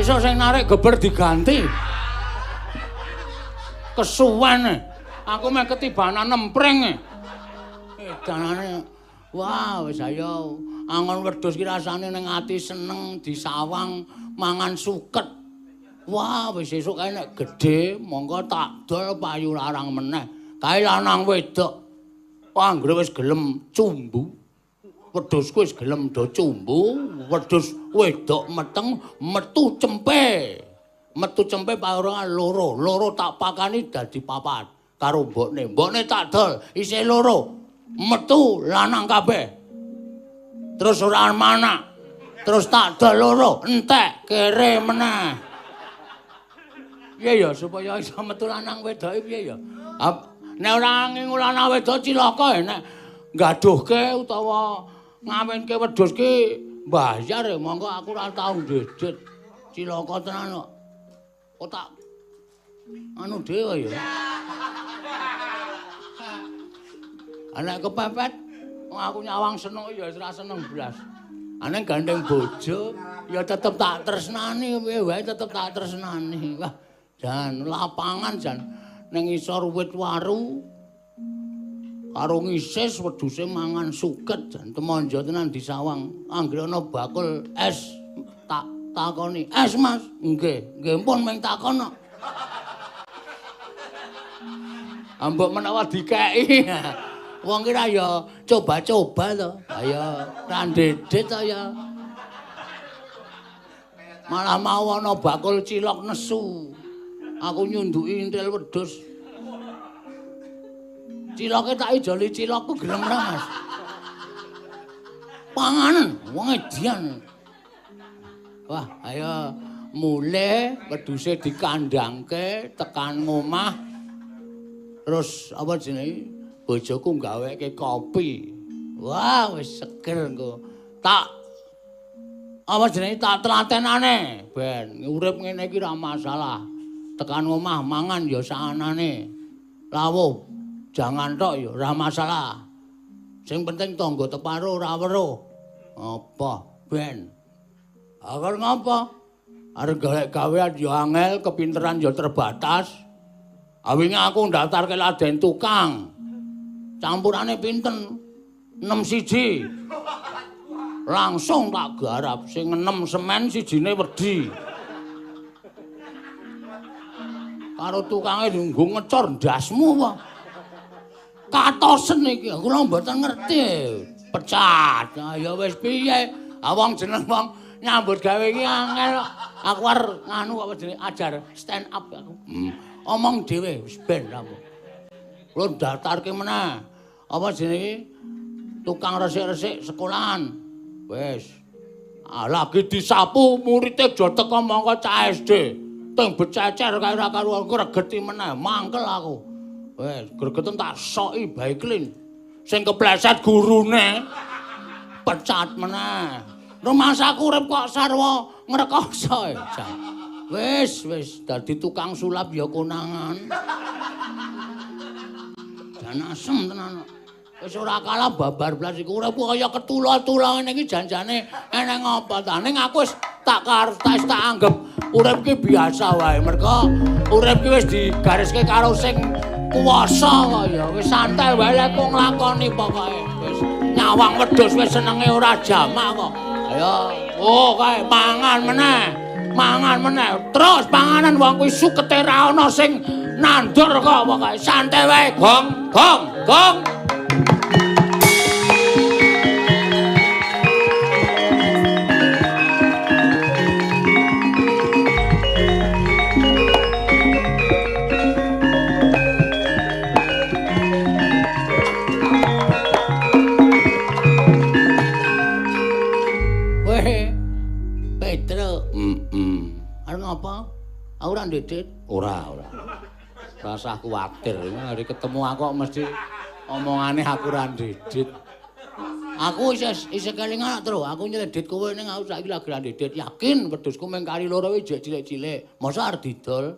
Sesuk sing narik geber diganti. Kesuwen. Aku meh ketibanan nempring. Edanane. Wah, wis ayo angon wedhus ki rasane ning ati seneng disawang mangan suket. Wah, wis esuk kae nek gedhe monggo tak dol payu larang meneh. Kae lanang wedok. Anggere wis gelem cumbu. Wedhusku wis gelem do cumbu, wedhus wedok meteng metu cempe. Metu cempe parongan loro, loro tak pakani dadi papat karo mbokne. Mbokne tak dol isih loro. Metu lanang kabeh. Terus ora manak. Terus tak dol loro, entek kere meneh. Piye ya supaya iso metu lanang wedoke piye ya? Nek ora ngingu lanang wedok cilaka nek gaduhke utawa ngawinke wedhus ki mbayar monggo aku ora tau ndedit. Cilaka tenan kok. Kok tak anu dhewe ya. Anak kepepet, aku nyawang seneng ya ora seneng blas. Ane gandeng bojo ya tetep tak tresnani piye wae tetep tak tresnani. Wah, jan lapangan jan ning isor wit waru karo ngisis wedhuse mangan suket jan temonjo tenan disawang. Anggere ana bakul es tak takoni, "Es, Mas?" "Nggih, nggih pun mung takon kok." Ambok menawa dikeki. Wong ki ra ya coba-coba to. Ha ya ra ndedit to ya. Malah mau ana bakul cilok nesu. Aku nyunduki intil wedhus. Ciloke tak ijoli cilokku gelem ora, Mas? Panganan wong edian. Wah, ayo mulih wedhuse dikandhangke tekan ngomah. Terus apa jenenge? Bojoku gaweke kopi. Wah, wis seger engko. Tak apa jenenge tak telatenane ben urip ngene iki ora masalah. Tekan omah mangan ya saanane. Lawuh jangan tok ya ora masalah. Sing penting tangga teparo ora weruh. Apa ben? Agar ngapa? Arep golek gawean ya angel, kepinteran ya terbatas. Awinge aku ndaftarke laden tukang. Campurane pinten? 6 siji. Langsung tak garap sing 6 semen sijine wedi. Karo tukange nggo ngecor ndasmu apa? Katosen iki, kula mboten ngerti. Pecat. Ya wis piye? Ah wong jeneng wong nyambut gawe iki angel kok. Aku arep nganu apa jenenge ajar stand up aku. Omong dhewe wis ben aku. Kula daftarke meneh. Apa jenenge? Tukang resik-resik sekolahan. Wis. Ah lagi disapu murite aja teko mongko cah SD. Teng bececer kae ora karuan gregeti meneh, mangkel aku. Wis, gregeten tak soki baiklin. Sing kepleset gurune pecat meneh. Rumasaku urip kok sarwa ngrekoso. Wis, wis dadi tukang sulap ya konangan. Jan asem tenan. Wis ora kalah babar blas iku uripku kaya ketula-tula ngene iki janjane eneng apa ta. Ning aku wis tak tak anggap urip ki biasa wae. Mergo urip ki wis digariske karo sing kuwasa kok ya. Wis santai wae lek kok nglakoni pokoke. Wis nyawang wedhus wis senenge ora jamak kok. Ayo, oh kae mangan meneh. Mangan meneh. Terus panganan wong kuwi sukete ra ana sing nandur kok pokoke. Santai wae, gong, gong, gong. Apa? Aku ora ndedit. Ora, ora. Rasah kuwatir. Hari ketemu aku kok mesti omongane aku ora ndedit. Aku isih kelingan terus. Aku nyledit kowe ning aku saiki lagi ora ndedit. Yakin wedhusku mung kari loro iki jek cilik-cilik. Mosok arep didol?